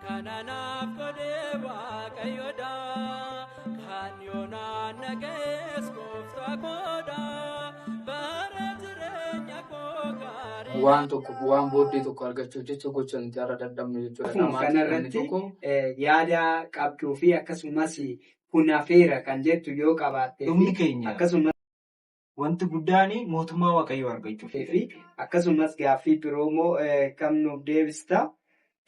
Kana naaf godhe Waaqayyoodha. Kan yoonaan na ga'es gooftaa koodha. Bara jireenya koo gaarii. Waan tokko waan booddee tokko argachuuf jecha gocha nuti har'a dadhabnu jechuudha. Akkuma Dhamaatii namni kanarratti tokko yaada qabduu fi akkasumas kun hafeera kan jettu yoo qabaattee Dhumni fi keenya akkasumas wanti guddaan mootummaa Waaqayyoo argachuuf. fi akkasumas gaaffii biroo immoo kam nuuf deebista.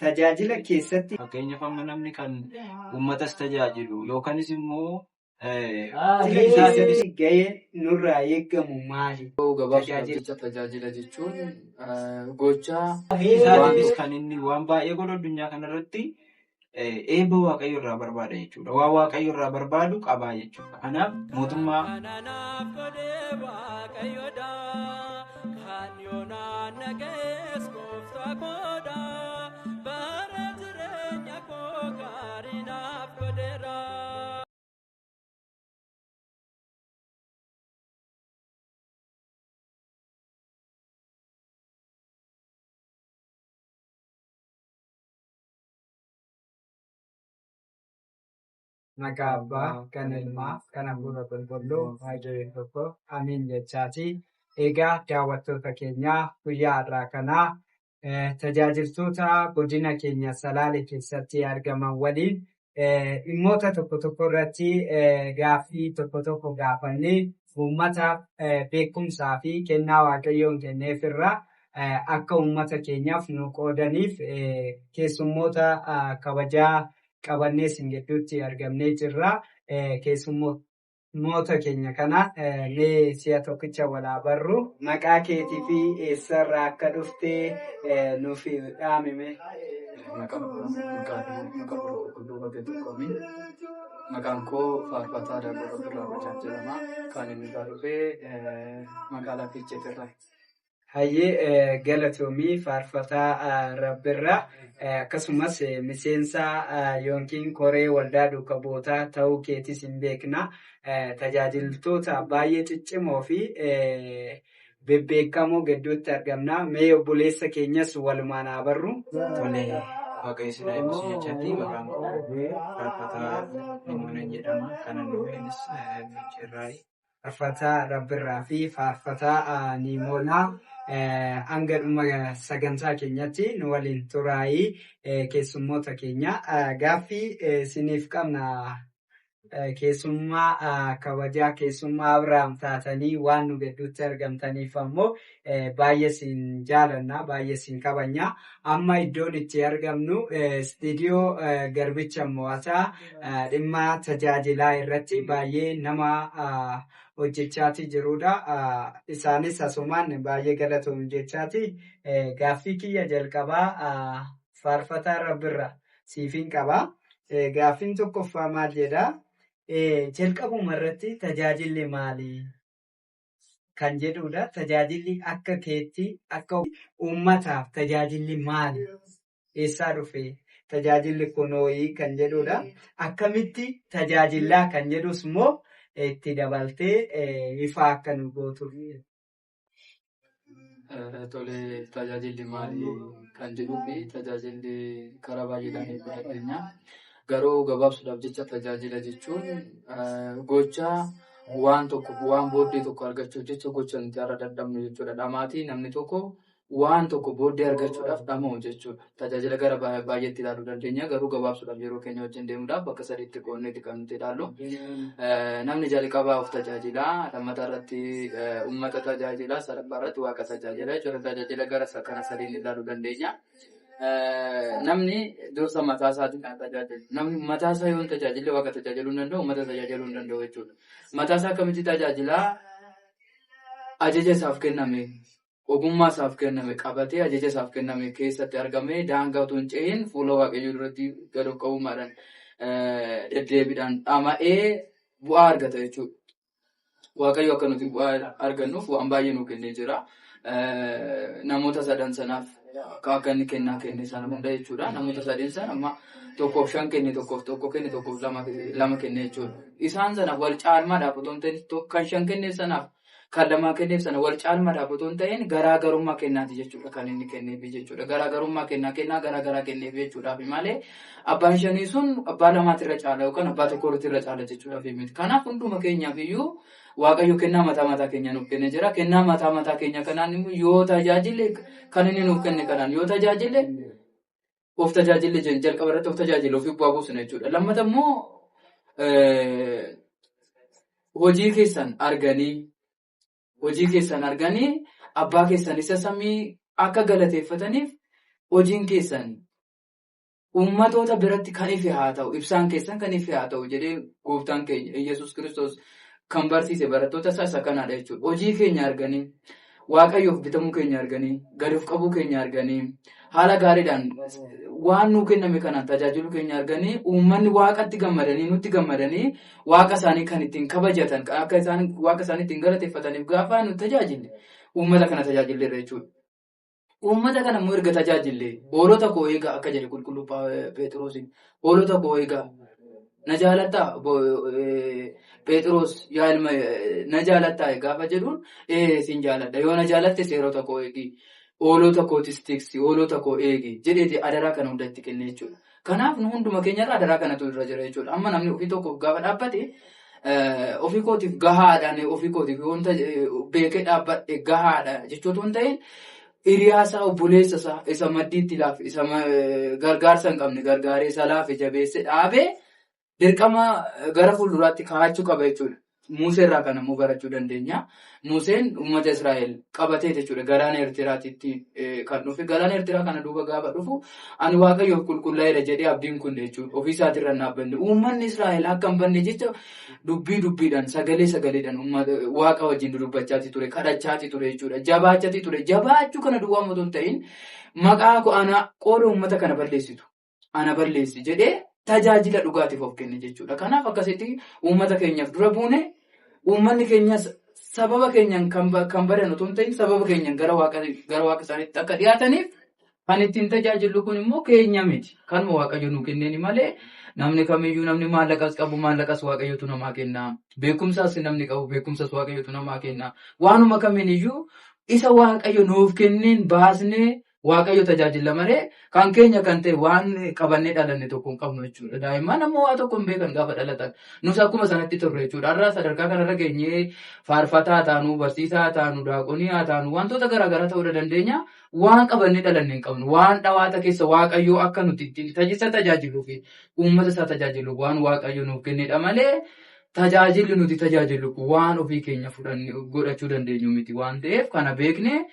Tajaajila keessatti Fakkeenyaaf amma namni kan uummatas tajaajilu yookaanis immoo tajaajila keessatti gaheen nurraa eegamu maali? Gabaabsuudhaaf Tajaajila jecha tajaajila jechuun gocha ofii waan isaatiifis tokko kan inni waan baay'ee godhu addunyaa kanarratti eebba Waaqayyo irraa barbaada jechuudha. Waan Waaqayyo irraa barbaadu qabaa jechuudha. Kanaaf mootummaa Kana naaf godhe Waaqayyoodha. Kan yoonaan na ga'es gooftaa koodha. Bara jireenya koo gaarii naaf godheera. Maqaa Abbaa, kan Ilmaa, kan Hafuura Qulqulluu, Waaqayyo tokko, Amiin jechaati. Egaa daawwattoota keenyaa guyyaa har'aa kanaa tajaajiltoota godina keenya Salaalee keessatti argaman waliin dhimmoota tokko tokko irratti gaaffii tokko tokko gaafannee uummataaf beekumsaa fi kennaa Waaqayyoon kenneef irraa akka uummata keenyaaf nu qoodaniif keessummoota kabajaa qabannee isin gidduutti argamnee jirra. Keessummoota keenya kana mee si'a tokkicha walaa barru. Maqaa keetii fi eessarraa akka dhufte nuuf dhaamime. Maqaa qulqulluu Waaqayyo tokko amiin. Maqaan koo Faarfataa Daaqoo Rabbirraa Bocaan jedhama. Kan inni irraa dhufe magaalaa Fiicheetirraa. Hayyee galatoomii Faarfataa Rabbirraa akkasumas miseensa yookiin koree waldaa duuka bu'ootaa ta'uu keetis hin beekna. Tajaajiltoota baay'ee ciccimoo fi bebbeekamoo gidduutti argamna. Mee obboleessa keenyas walumaan haa barru. Tole, Waaqayyo isin haa eebbisu jechaatti maqaan koo Faarfataa Nimoonaan jedhama. Kanan dhufeenis Fiicheerraayi. Faarfataa Rabbirraa fi Faarfataa Nimoonaa hanga dhuma sagantaa keenyatti nu waliin turaayii keessummoota keenya. Gaaffii isiniif qabna. Keessummaa kabajaa keessummaa Abiraam taatanii waan nu gidduutti argamtaniif ammoo baay'ee isin jaalanna baay'ee isin kabajna. Amma iddoon itti argamnu istiidiyoo Garbicha Mo'ataa dhimma tajaajilaa irratti baay'ee nama hojjechaati jirudha. Isaanis asumaan baay'ee galatoomu jechaati. Gaaffii kiyya jalqabaa Faarfataa Rabbirraa siifin qaba. Gaaffiin tokkoffaa maal jedhaa? Jalqabuma irratti tajaajilli maali? Kan jedhudha. Tajaajilli akka keetti akka uummataaf tajaajilli maali? Eessaa dhufe? Tajaajilli kunooyi kan jedhudha. Akkamitti tajaajillaa kan jedhus immoo itti dabaltee ifa akka nu gootuuf. Tole, tajaajilli maali kan jedhuu fi tajaajilli karaa baay'eedhaan hiikuu dandeenya. Garuu gabaabsuudhaaf jecha tajaajila jechuun gocha waan tokko waan booddee tokko argachuuf jecha gocha nuti har'a dadhabnu jechuudha. Dhamaatii namni tokko waan tokko booddee argachuudhaaf dhama'u jechuudha. Tajaajila gara baay'eetti ilaaluu dandeenya. Garuu gabaabsuudhaaf yeroo keenya wajjin deemuudhaaf bakka sadiitti qoodneeti kan nuti ilaallu. Namni jalqabaa of tajaajila, lammataa irratti uummata tajaajila, sadaffaa irratti waaqa tajaajila jechuudha. Tajaajila gara kana sadiin ilaaluu dandeenya. Namni dursa mataa isaatiin kan tajaajilu. Namni mataa isaa yoo hin tajaajille waaqa tajaajiluu hin danda'u, uummata tajaajiluu hin danda'u jechuudha. Mataa isaa akkamitti tajaajilaa? Ajaja isaaf kenname, ogummaa isaaf kenname qabatee ajaja isaaf kenname keessatti argamee daangaa utuu hin ce'in fuula Waaqayyoo duratti gad of qabummaadhaan deddeebiidhaan dhama'ee bu'aa argata jechuudha. Waaqayyo akka nuti bu'aa argannuuf waan baay'ee nuu kennee jira. Namoota sadan sanaaf akka inni kennaa kenne sana hunda jechuudha. Namoota sadeen sana amma tokkoof 5 kenne, tokkoof 1 kenne, tokkoof 2 kenne jechuudha. Isaan sana wal caalmaadhaaf otoo hin ta'in kan 5 kenne sanaaf Kan lamaa kenneef sana wal caalmaadhaaf otoo hin ta'in garaagarummaa kennaati jechuudha kan inni kenneef jechuudha. Garaagarummaa kennaa kennaa garaagaraa kenneef jechuudhaaf malee abbaan shanii sun abbaa lamaatirra caala yookaan abbaa tokkorra caala jechuudhaaf miti. Kanaaf hunduma keenyaaf iyyuu Waaqayyo kennaa mataa mataa keenya nuuf kennee jira. Kennaa mataa mataa keenya kanaan immoo yoo tajaajille kan inni nuuf kenne kanaan yoo tajaajille of tajaajille jalqaba irratti of tajaajille ofiif bu'aa buusna jechuudha. Lammata immoo hojii keessan arganii hojii keessan arganii abbaa keessan isa samii akka galateeffataniif hojiin keessan uummatoota biratti kan ife haa ta'u, ibsaan keessan kan ife haa ta'u jedhee gooftaan keenya Yesuus Kiristoos kan barsiise barattoota isaa isa kanaadha jechuudha. Hojii keenya arganii, Waaqayyoof bitamuu keenya arganii, gadi of qabuu keenya arganii, haala gaariidhaan waan nuu kenname kanaan tajaajiluu keenya arganii, uummanni waaqatti gammadanii, nutti gammadanii, waaqa isaanii kan ittiin kabajatan, kan akka isaan waaqa isaanii ittiin galateeffataniif gaafa nu tajaajille, uummata kana tajaajilleerra jechuudha. Uummata kana immoo erga tajaajille, hoolota koo eegaa akka jedhe qulqulluu Pheexiroosiin, hoolota koo eegaa. Na jaalattaa Pheexiroos yaa ilma na jaalattaa gaafa jedhuun ee sin jaaladha yoo na jaalatte seerota koo eegi hoolota kootis tiksi hoolota koo eegi jedheeti adaraa kana hunda itti kenne jechuudha. Kanaaf nu hunduma keenyarra adaraa kanatu irra jira jechuudha. Amma namni ofii tokkoof gaafa dhaabbate ofii kootiif gahaadhaan ofii kootiif wanta beekee dhaabbadhe gahaadha jechuutu hin ta'in hiriyaa isaa obboleessa isaa isa maddiitti laafe isa gargaarsa hin qabne gargaaree isa laafe jabeesse dhaabee dirqama gara fuulduraatti kaa'achuu qaba jechuudha. Musee irraa kan ammoo barachuu dandeenya. Museen uummata Israa'el qabatee jechuudha. Galaana Eertiraatitti kan dhufe. Galaana Eertiraa kana duuba gaafa dhufu ani Waaqayyoof qulqullaa'eera jedhee abdiin kun jechuudha. Ofii isaatirra hin dhaabbanne. Uummanni Israa'el akka hin banne jecha dubbii dubbiidhaan sagalee sagaleedhaan Waaqa wajjin dudubbachaati ture. Kadhachaati ture jechuudha. Jabaachaati ture. Jabaachuu kana duwwaa otoo hin ta'in maqaa koo ana qooda uummata kana balleessitu. Ana balleessi jedhee tajaajila dhugaatiif of kenne jechuudha. Kanaaf akkasitti uummata keenyaaf dura buune uummanni keenyas sababa keenyaan kan badan otoo hin ta'in sababa keenyaan gara waaqa isaaniitti akka dhiyaataniif kan ittiin tajaajillu kun immoo keenya miti. Kanuma Waaqayyo nuu kenneeni malee namni kamiyyuu namni maallaqas qabu maallaqas Waaqayyotu namaa kenna. Beekumsas namni qabu beekumsas Waaqayyotu namaa kenna. Waanuma kamiiniyyuu isa Waaqayyo nuuf kenneen baasnee Waaqayyo tajaajila malee kan keenya kan ta'e waan qabannee dhalanne tokko hin qabnu jechuudha. Daa'imman ammoo waa tokko hin beekan gaafa dhalatan. Nus akkuma sanatti turre jechuudha. Har'a sadarkaa kanarra geenyee faarfataa taanu, barsiisaa taanu, daaqonii haa taanu, wantoota garaagaraa ta'uu dandeenya. Waan qabannee dhalanne hin qabnu. Waan dhawaata keessa Waaqayyo akka nuti ittiin isa tajaajiluu fi uummata isaa tajaajilu waan Waaqayyo nuuf kennedha malee tajaajilli nuti tajaajillu kun waan ofii keenya fudhannee godhachuu dandeenyu miti waan ta'eef kana beeknee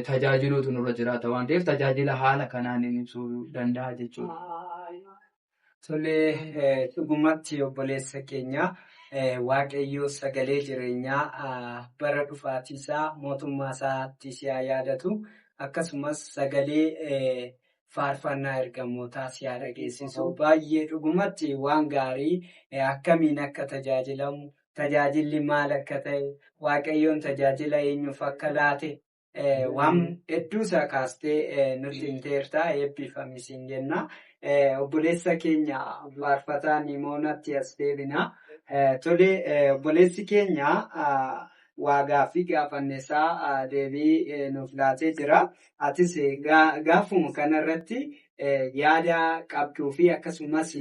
tajaajiluutu nurra jiraata waan ta'eef tajaajila haala kanaan ibsuu danda'a jechuudha. Tolee, dhugumatti obboleessa keenya Waaqayyo sagalee jireenyaa bara dhufaatii isaa mootummaa isaatti si haa yaadatu. Akkasumas sagalee faarfannaa ergamootaa si haa dhageessisu. Baay'ee dhugumatti waan gaarii akkamiin akka tajaajilamu, tajaajilli maal akka ta'e, Waaqayyoon tajaajila eenyuuf akka laate waan hedduu isaa kaastee nutti himteerta. Eebbifami siin jenna. Obboleessa keenya faarfataa Nimoonatti as deebina. Tolee, obboleessi keenya waa gaaffii gaafanne isaa deebii nuuf laatee jira. Atis gaafuma kanarratti yaada qabduu fi akkasumas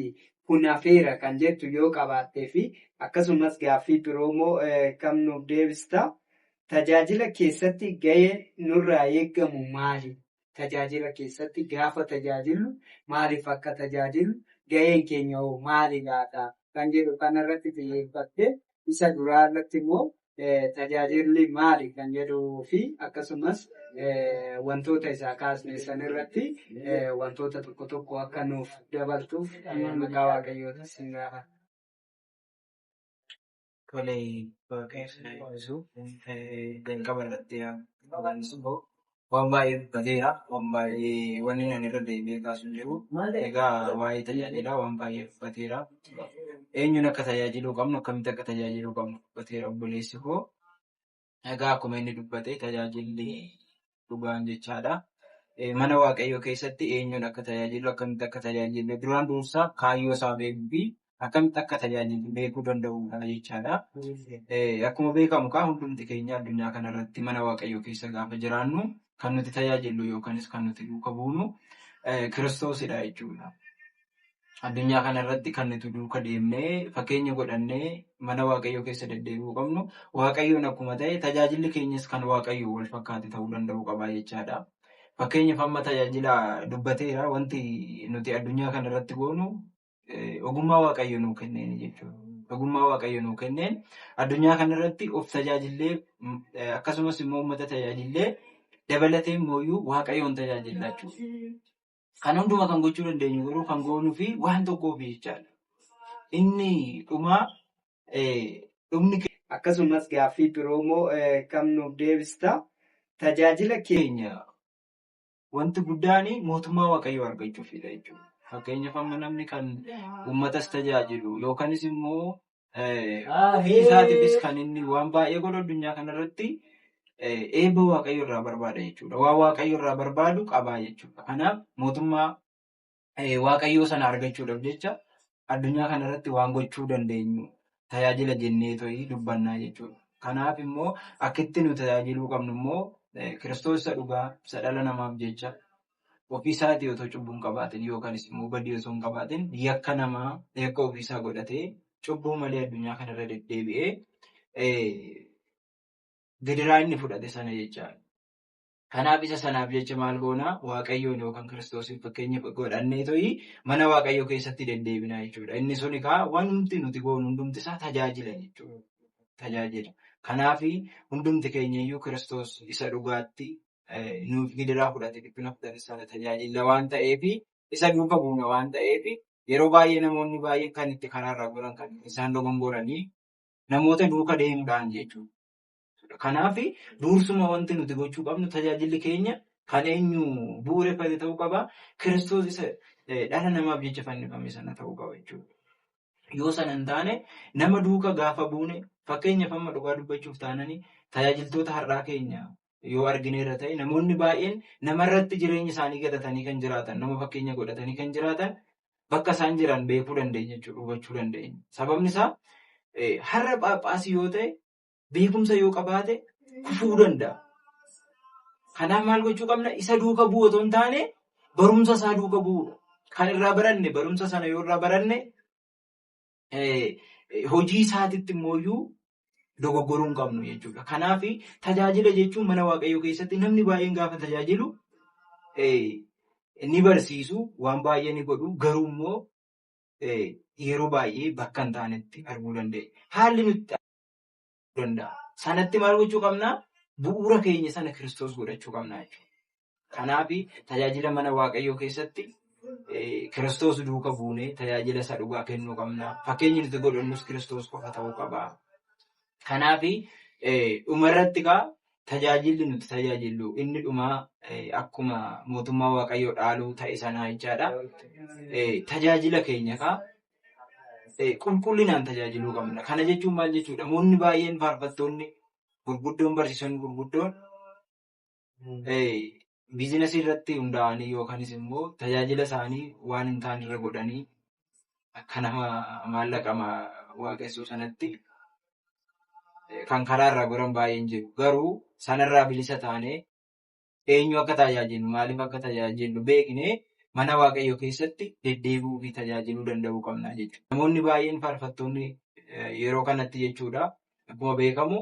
kun hafeera kan jettu yoo qabaattee fi akkasumas gaaffii biroo immoo kam nuuf deebista. Tajaajila keessatti gaheen nurraa eegamu maali? Tajaajila keessatti gaafa tajaajillu maaliif akka tajaajillu gaheen keenya hoo maali laata? Kan jedhu kanarratti xiyyeeffattee isa duraa irratti immoo tajaajilli maali kan jedhuu fi akkasumas wantoota isaa kaasne sanirratti wantoota tokko tokko akka nuuf dabaltuuf maqaa Waaqayyootiin sin gaafadha. Tole, Waaqayyo si haa eebbisu. Jalqaba irratti waan baay'ee dubbateera. Waan baay'ee wanni ani irra deebi'ee kaasu hin jiru. Egaa waa'ee tajaajilaa waan baay'ee dubbateera. Eenyuun akka tajaajiluu qabnu, akkamitti akka tajaajiluu qabnu dubbateera obboleessi koo. Egaa akkuma inni dubbate tajaajilli dhugaan jechaadha. Mana Waaqayyoo keessatti eenyuun akka tajaajilu, akkamitti akka tajaajilu duraan dursa kaayyoo isaa beekuu fi Akkamitti akka tajaajilu beekuu danda'uudha jechaadha. Akkuma beekamu kaa hundumti keenya addunyaa kanarratti mana Waaqayyoo keessa gaafa jiraannu kan nuti tajaajillu yookaanis kan nuti duuka buunu Kiristoosidha jechuudha. Addunyaa kanarratti kan nuti duuka deemnee fakkeenya godhannee mana Waaqayyoo keessa deddeebi'uu qabnu Waaqayyoon akkuma ta'e tajaajilli keenyas kan Waaqayyoo wal fakkaate ta'uu danda'uu qaba jechaadha. Fakkeenyaaf amma tajaajila dubbateera wanti nuti addunyaa kanarratti goonu ogummaa Waaqayyoo nuu kenneen jechuudha. Ogummaa Waaqayyoo nuu kenneen addunyaa kanarratti of tajaajillee akkasumas immoo uummata tajaajillee dabalatee immoo Waaqayyoon tajaajilla jechuudha. Kan hundumaa kan gochuu dandeenyu garuu kan goonuu fi waan tokkoof jechaadha. Inni dhumaa dhumni Akkasumas gaaffii biroo immoo kam nuuf deebista? Tajaajila keenya wanti guddaan mootummaa Waaqayyoo argachuufidha jechuudha. Fakkeenyaaf amma namni kan uummatas tajaajilu yookaanis immoo ofii isaatiifis kan inni waan baay'ee godhu addunyaa kanarratti eebba Waaqayyo irraa barbaada jechuudha. Waan Waaqayyo irraa barbaadu qabaa jechuudha. Kanaaf mootummaa Waaqayyoo sana argachuudhaaf jecha addunyaa kanarratti waan gochuu dandeenyu tajaajila jennee to'ii dubbannaa jechuudha. Kanaaf immoo akkitti nu tajaajiluu qabnu immoo Kiristoos isa dhugaa isa dhala namaaf jecha ofii isaatii otoo cubbuu hin qabaatin yookaanis immoo badii osoo hin qabaatin yakka namaa yakka ofiisaa godhatee cubbuu malee addunyaa kanarra deddeebi'ee gidiraa inni fudhate sana jechaadha. Kanaaf isa sanaaf jecha maal goonaa Waaqayyoon yookaan Kiristoosiin fakkeenya godhannee to'ii mana Waaqayyoo keessatti deddeebinaa jechuudha. Inni sun egaa wanti nuti goonu hundumti isaa tajaajila jechuudha. Tajaajila. Kanaaf hundumti keenya iyyuu Kiristoos isa dhugaatti nuuf gidiraa fudhate dhiphina fudhate sana tajaajila waan ta'eef isa duuka buuna waan ta'eef yeroo baay'ee namoonni baay'een kan itti karaarraa goran kan isaan dogongoranii namoota duuka deemuudhaan jechuudha. Kanaaf dursuma wanti nuti gochuu qabnu tajaajilli keenya kan eenyu bu'uureffate ta'uu qaba. Kiristoos isa dhala namaaf jecha fannifame sana ta'uu qaba jechuudha. Yoo sana hin taane nama duuka gaafa buune fakkeenyaaf amma dhugaa dubbachuuf taananii tajaajiltoota har'aa keenya yoo argineerra ta'e namoonni baay'een namarratti jireenya isaanii godhatanii kan jiraatan nama fakkeenya godhatanii kan jiraatan bakka isaan jiran beekuu dandeenya jechuudha hubachuu dandeenya. Sababni isaa har'a Phaaphaasii yoo ta'e beekumsa yoo qabaate kufuu danda'a. Kanaaf maal gochuu qabna? Isa duuka bu'u otoo hin taane barumsa isaa duuka bu'uudha. Kan irraa baranne barumsa sana yoo irraa baranne hojii isaatitti immoo dogoggoruu hin qabnu jechuudha. Kanaaf tajaajila jechuun mana Waaqayyoo keessatti namni baay'een gaafa tajaajilu ni barsiisu waan baay'ee ni godhu garuu immoo yeroo baay'ee bakka hin taanetti arguu dandeenya. Haalli nuti danda'a. Sanatti maal gochuu qabnaa? Bu'uura keenya sana Kiristoos godhachuu qabnaa jechuudha. Kanaaf tajaajila mana Waaqayyoo keessatti Kiristoos duuka buunee tajaajila isa dhugaa kennuu qabna. Fakkeenyi nuti godhannus Kiristoos qofa ta'uu qaba. Kanaaf dhumarratti kaa tajaajilli nuti tajaajillu inni dhumaa akkuma mootummaa Waaqayyoo dhaaluu ta'e sanaa jechaadha. Tajaajila keenya kaa qulqullinaan tajaajiluu qabna. Kana jechuun maal jechuudha? Namoonni baay'een faarfattoonni gurguddoon barsiisonni gurguddoon biizinasii irratti hundaa'anii yookaanis immoo tajaajila isaanii waan hin taane irra godhanii akka nama maallaqa waaqessuu sanatti kan karaa irraa goran baay'een jiru. Garuu sanarraa bilisa taanee eenyu akka tajaajillu maaliif akka tajaajillu beeknee mana Waaqayyoo keessatti deddeebi'uu fi tajaajiluu danda'uu qabna jechuudha. Namoonni baay'een faarfattoonni yeroo kanatti jechuudha akkuma beekamu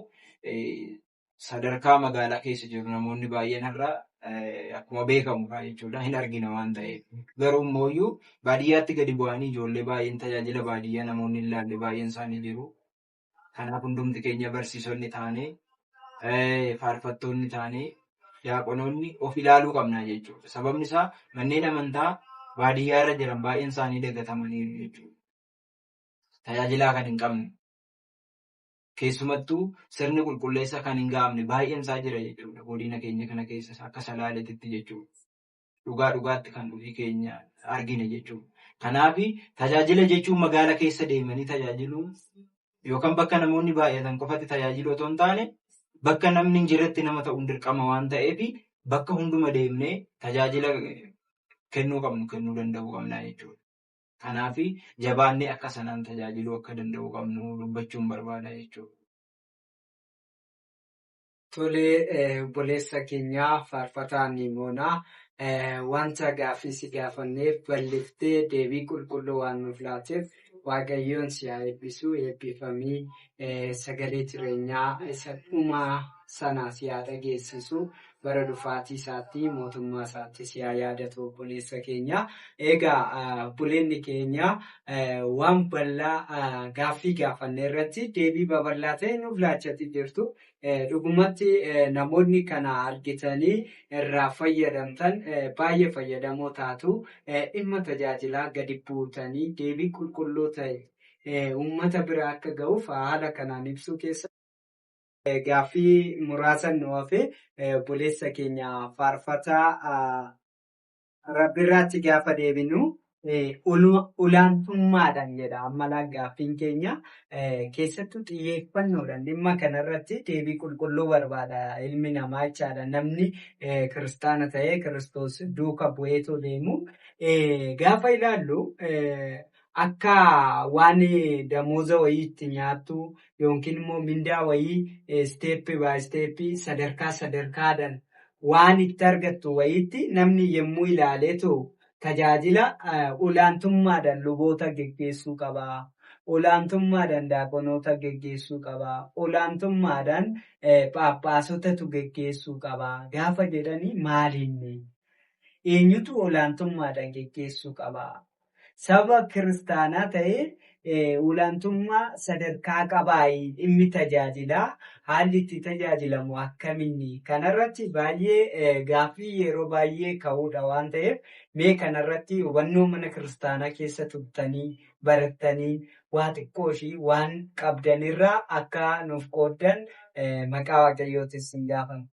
sadarkaa magaalaa keessa jiru namoonni baay'een har'a akkuma beekamu jechuudha hin argina waan ta'eef. Garuu immoo baadiyyaatti gadi bu'anii ijoollee baay'een tajaajila baadiyyaa namoonni hin laalle baay'een isaanii jiru. Kanaaf hundumti keenya barsiisonni taanee faarfattoonni taanee diyaaqonoonni of ilaaluu qabna jechuudha. Sababni isaa manneen amantaa baadiyyaa irra jiran baay'een isaanii dagatamaniiru jechuudha. Tajaajilaa kan hin qabne keessumattuu sirni qulqulleessaa kan hin gahamne baay'een isaa jira jechuudha. Godina keenya kana keessa akka Salaaleetitti jechuudha. Dhugaa dhugaatti kan ofii keenya argine jechuudha. Kanaaf tajaajila jechuun magaala keessa deemanii tajaajiluu yookaan bakka namoonni baay'atan qofatti tajaajiluu otoo hin taane bakka namni hin jirretti nama ta'uun dirqama waan ta'eef bakka hunduma deemnee tajaajila kennuu qabnu kennuu danda'uu qabna jechuudha. Kanaaf jabaannee akka sanaan tajaajiluu akka danda'u qabnu dubbachuun barbaada jechuudha. Tolee, obboleessa keenyaa faarfataa Nimoonaa wanta gaaffii si gaafanneef bal'iftee deebii qulqulluu waan nuuf laateef Waaqayyoon si haa eebbisu. Eebbifamii sagalee jireenyaa isa dhumaa sana si haa dhageessisu. Bara dhufaatii isaatti mootummaa isaatti si haa yaadatu obboleessa keenya. Egaa obboleonni keenya waan bal'aa gaaffii gaafanne irratti deebii babal'aa ta'e nuuf laachaa jirtu. Dhugumatti namoonni kana argitanii irraa fayyadamtan baay'ee fayyadamoo taatu. Dhimma tajaajilaa gadi buutanii deebii qulqulluu ta'e uummata bira akka ga'uuf haala kanaan ibsuu keessa. Gaaffii muraasa nu hafe obboleessa keenya faarfataa Rabbirraatti gaafa deebinu olaantummaadhaan jedha. Amma gaaffiin keenya keessattuu xiyyeeffannoodhaan dhimma kanarratti deebii qulqulluu barbaada ilmi namaa jechaadha. Namni kiristaana ta'ee kiristoos duuka bu'eetoo deemu gaafa ilaallu. Akka waan damooza wayii itti nyaattu yookiin immoo mindaa wayii isteeppii baay isteeppii sadarkaa sadarkaadhaan waan itti argattu wayiitti namni yommuu ilaaleetu tajaajila olaantummaadhaan luboota geggeessuu qabaa. Olaantummaadhaan daaqonoota geggeessuu qabaa. Olaantummaadhaan phaaphaasotatu geggeessuu qabaa. Gaafa jedhanii maaliinni? Eenyutu olaantummaadhaan geggeessuu qabaa? Saba kiristaanaa ta'ee olaantummaa sadarkaa qabaayi dhimmi tajaajilaa haalli itti tajaajilamu akkamiini? Kanarratti baay'ee gaaffii yeroo baay'ee ka'uudha waan ta'eef mee kanarratti hubannoo mana kiristaanaa keessa turtanii barattanii waa xiqqoo ishii waan qabdanirraa akka nuuf qooddan maqaa Waaqayyootis hin gaafanna.